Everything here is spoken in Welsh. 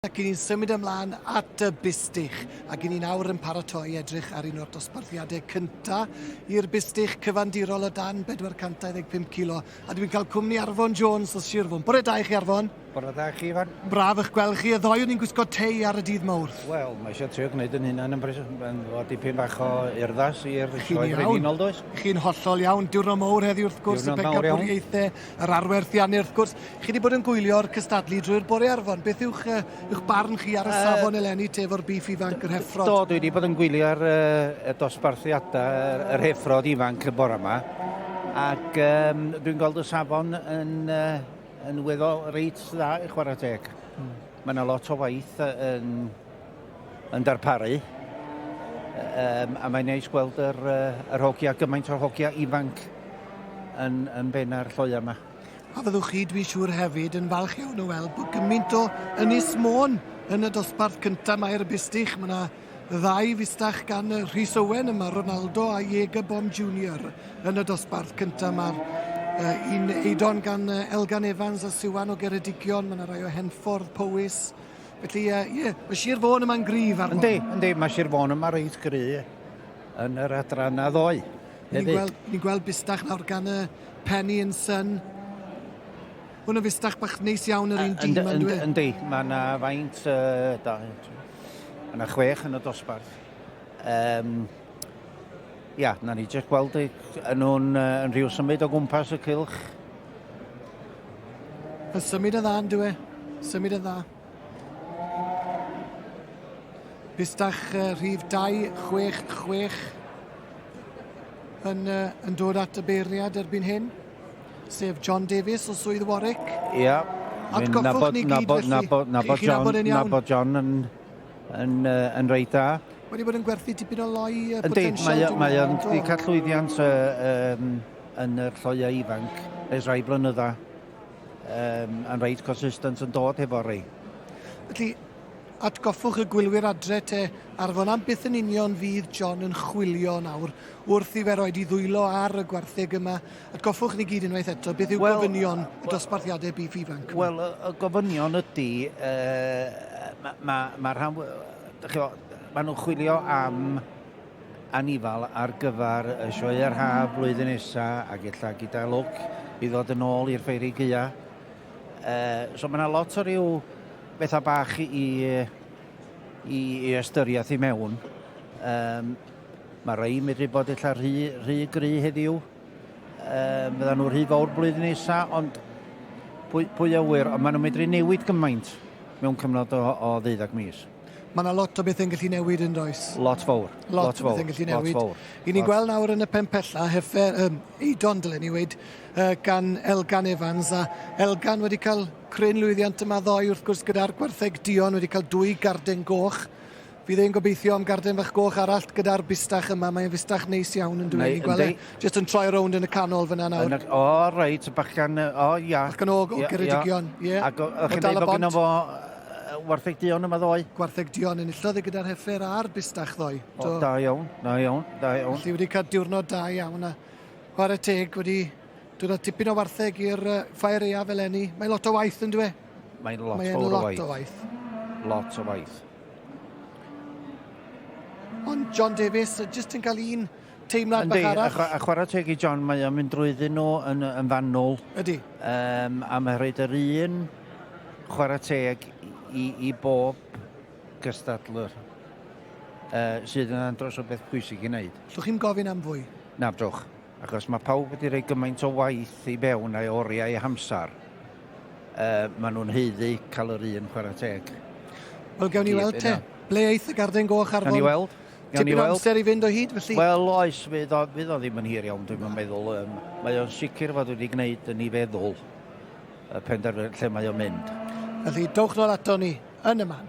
Ac i ni'n symud ymlaen at y bustych, ac i ni nawr yn paratoi edrych ar un o'r dosbarthiadau cynta i'r bustych cyfandirol o dan 425 kilo. A dwi'n cael cwmni Arfon Jones o Sir Fôn. Bore da i chi, Arfon. Bore da chi, Ifan. Braf eich gweld chi. Y ddoe o'n i'n gwisgo tei ar y dydd Mawrth. Wel, mae eisiau trio gwneud yn hunan yn bres, yn fod dipyn bach o urddas i'r sioe frenhinol, does? Chi'n hollol iawn. Diwrnod mawr heddi wrth gwrs, y pencampwriaethau, yr arwerthiannau wrth gwrs. Chi wedi bod yn gwylio'r cystadlu drwy'r bore Arfon. Beth yw'ch, yw'ch barn chi ar y safon eleni te efo'r bîff ifanc, yr heffrod? Do, dwi wedi bod yn gwylio'r uh, y dosbarthiadau, yr heffrod ifanc y bore yma. Ac um, dwi'n gweld y safon yn, uh, yn weddol reit dda i chwarae teg. Mm. Mae yna lot o waith yn, yn darparu. Um, a mae'n neis gweld yr, uh, yr hogia, gymaint o'r hogia ifanc yn, yn benna'r lloia yma. A fyddwch chi, dwi'n siŵr hefyd, yn falch iawn o weld bod gymaint o Ynys Môn yn y dosbarth cyntaf 'ma i'r Bustych. Mae yna ddau fustach gan Rhys Owen yma, Ronaldo a Jaeger Bomb Junior yn y dosbarth cyntaf. Mae'r uh, un Eidon gan Elgan Evans a Siwan o Geredigion, mae yna rai o Henffordd, Powys. Felly, ie, uh, yeah, mae Sir Fôn yma'n gryf ar Yndi, yndi, mae Sir Fôn yma reit gry yn yr adran a ddoe. Ni'n gweld, ni gweld bustach nawr gan y Penny and Son. Hwn yn fustach bach neis iawn yr un dîm, yn dwi? Yndi, mae yna faint, uh, da, mae yna chwech yn y dosbarth. Um, ia, na ni jyst gweld yn nhw'n uh, yn rhyw symud o gwmpas y cylch. Yn symud yn dda, yn dwi? Symud yn dda. Bustach uh, rhif 266 yn, uh, yn dod at y beirniad erbyn hyn, sef John Davies o Swydd Warwick. Ia. Yeah. Atgoffwch ni gyd felly. Nabod, nabod John, nabod John yn, yn, uh, yn reit da. Wedi bod yn gwerthu tipyn o loi uh, potensial. Yndi, mae o'n wedi cael llwyddiant uh, um, yn yr lloiau ifanc ers rai blynyddau. Um, yn reit consistent yn dod hefo rei. Felly, Atgoffwch y gwylwyr adre te, Arfon, am beth yn union fydd John yn chwilio nawr wrth i fe roed i ddwylo ar y gwartheg yma. Atgoffwch ni gyd unwaith eto, beth yw well, gofynion y dosbarthiadau bîff ifanc? Wel, y, y gofynion ydy, uh, mae ma, ma rhan... Ma nhw'n chwilio am anifal ar gyfer y sioeau'r haf blwyddyn nesaf ac ella gyda lwc i ddod yn ôl i'r ffeiri gaea. Uh, so mae yna lot o ryw bethau bach i, i, i ystyriaeth i mewn. Um, mae rhai medru bod ella rhy, rhy gry heddiw. Um, fyddan nhw rhy fawr blwyddyn nesaf, ond pwy, pwy a wyr, ond maen nhw'n medru newid gymaint mewn cyfnod o, o ddeuddeg mis. Mae yna lot o bethau'n gallu newid yn does? Lot fawr. Lot, lot o bethau'n gallu newid. Lot fawr. I ni'n gweld nawr yn y pen pella, heffer, um, Eidon dylen ni weid, uh, gan Elgan Evans, a Elgan wedi cael cryn lwyddiant yma ddoe wrth gwrs gyda'r gwartheg duon wedi cael dwy garden goch. Fydd e'n gobeithio am garden fach goch arall gyda'r bustach yma. Mae'n fustach neis iawn yn dweud. Ni'n gweld e jyst yn troi rownd yn y canol fyna nawr. O, reit, bachgan, o, ia. Bachgan o, o Geredigion, ie. Ac o'ch chi'n dweud bod gynno fo wartheg duon yma ddoe? Gwartheg duon enillodd e gyda'r heffer a'r bustach ddoe. O, da iawn, da iawn, da iawn. Felly wedi cael diwrnod da iawn a chwarae teg wedi dod â tipyn o wartheg i'r ffair aeaf eleni. Mae'n lot o waith yn dwi? Mae'n lot Mae fawr o waith. lot o waith. Lot o waith. Ond John Davies, jyst yn cael un teimlad bach arall. A, a chwarae teg i John, mae o'n mynd drwyddyn nhw yn, yn fanwl. Ydy. Um, a mae'n rhaid yr un chwarae teg i, i bob gystadlwr uh, sydd yn andros o beth pwysig i wneud. Llwch chi'n gofyn am fwy? Na, drwch. Achos mae pawb wedi rhoi gymaint o waith i fewn a'i oriau eu hamser. Uh, maen nhw'n haeddu cael yr un chwarae teg. Wel, gawn ni weld te. Ble eith y garden goch ar Gawn ni weld. Gawn ni weld. amser i fynd o hyd, felly? Wel, oes, fydd o, fydd o ddim yn hir iawn, dwi'n meddwl. Um, mae o'n sicr fod wedi gwneud yn ei feddwl y penderfyniad lle mae o'n mynd. Felly, dowch nôl ato ni yn y man.